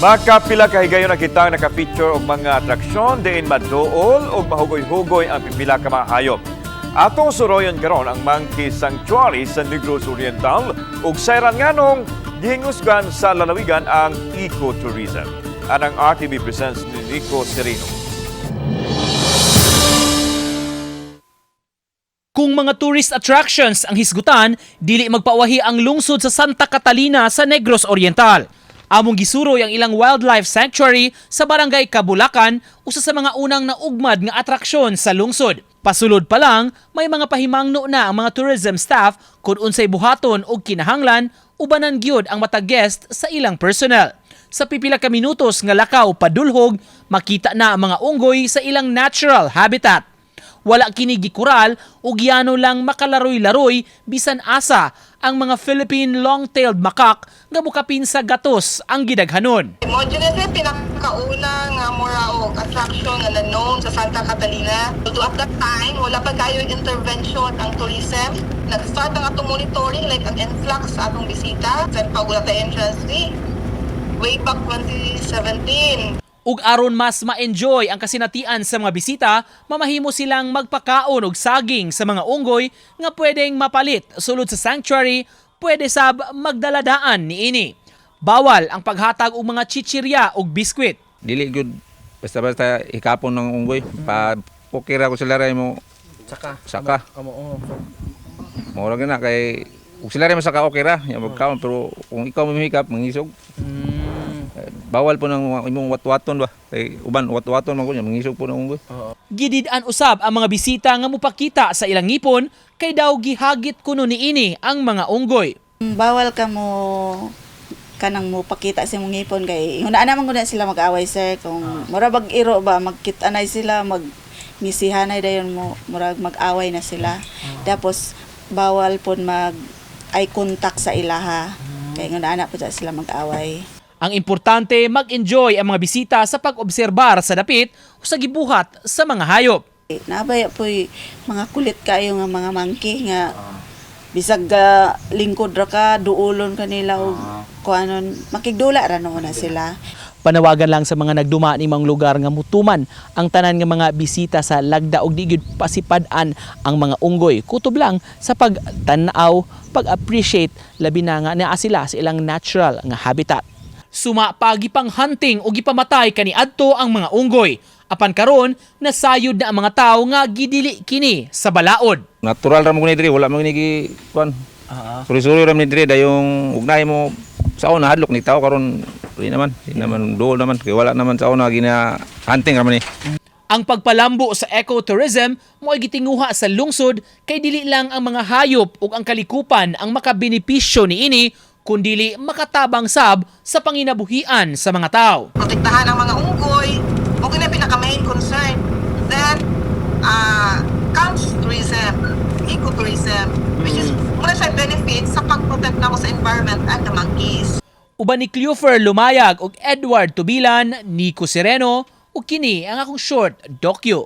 Makapila kahigayon na kitang naka-feature og mga atraksyon diin maduol og mahugoy-hugoy ang pipila ka mga hayop. Atong suroyon karon ang Monkey Sanctuary sa Negros Oriental ug sayran nganong gihingusgan sa lalawigan ang ecotourism. Anang RTV presents ni Nico Sereno. Kung mga tourist attractions ang hisgutan, dili magpawahi ang lungsod sa Santa Catalina sa Negros Oriental. Among gisuroy ang ilang wildlife sanctuary sa Barangay Kabulakan, usa sa mga unang naugmad nga atraksyon sa lungsod. Pasulod pa lang, may mga pahimangno na ang mga tourism staff kung unsay buhaton og kinahanglan ubanan gyud ang matag guest sa ilang personnel. Sa pipila ka minutos nga lakaw padulhog, makita na ang mga unggoy sa ilang natural habitat. Wala kini gikural ug yano lang makalaroy-laroy bisan asa ang mga Philippine long-tailed macaque nga mukapin sa gatos ang gidaghanon. Mao na siya pinakauna nga mura og attraction nga na-known sa Santa Catalina. Although at that time, wala pa kayo intervention ang tourism. Nag-start ang atong monitoring, like ang influx sa atong bisita. Sa pagula ta entrance fee way back 2017. Ug aron mas ma-enjoy ang kasinatian sa mga bisita, mamahimo silang magpakaon og saging sa mga unggoy nga pwedeng mapalit sulod sa sanctuary, pwede sab magdaladaan niini. Bawal ang paghatag og mga chichirya ug biskwit. Dili gyud basta-basta hikapon ng unggoy. Pa pokira ko sila ray mo Saka. Saka. Kamo, oh. Mura gyud na kay ug sila ray masaka, okay ra ya magkaon, pero kung ikaw mamihikap, mangisog. Eh, bawal po ng imong watwaton ba kay uban watwaton man ko niya, mangisog po ng unggoy. Gidid-an usab ang mga bisita nga mupakita sa ilang ngipon kay daw gihagit kuno niini ang mga unggoy. Bawal ka mo kanang mo pakita sa imong ngipon kay hunaan naman gud na sila mag-away, sir, kung mura bag iro ba, magkit-anay sila, mag ngisihanay, dayon mo murag mag-away na sila. Tapos bawal pud mag eye contact sa ilaha kay hunaan na pud sila mag-away. Ang importante, mag-enjoy ang mga bisita sa pag-obserbar sa dapit o sa gibuhat sa mga hayop. Nabaya po'y mga kulit kayo nga mga monkey nga bisag ga lingkod ra ka, duulon kanila og kuanon, makigdula ra noon na sila. Panawagan lang sa mga nagduma ni mga lugar nga mutuman ang tanan nga mga bisita sa lagda og di gyud pasipad-an ang mga unggoy. Kutob lang sa pagtan-aw, pag-appreciate, labi na nga naa sila sa ilang natural nga habitat. Suma pa gipang hunting o gipamatay kaniadto ang mga unggoy. Apan karon nasayod na ang mga tawo nga gidili kini sa balaod. Natural ra mo ni diri, wala mo ni gi kuan. Suri-suri ra ni diri, dayong ugnay mo sa una hadlok ni tao, karon di naman duol naman kay wala naman sa una gina hunting ra man ni. Ang pagpalambo sa ecotourism mo'y gitinguha sa lungsod kay dili lang ang mga hayop ug ang kalikupan ang makabenepisyo niini kundili makatabang sab sa panginabuhian sa mga tao. Protektahan ang mga unggoy, mao na pinaka main concern. Then, comes tourism, ecotourism, which is muna siya benefit sa pag-protect namo sa environment and the monkeys. Uban ni Cleofer Lumayag ug Edward Tubilan, Nico Sereno, ug kini ang akong short docu.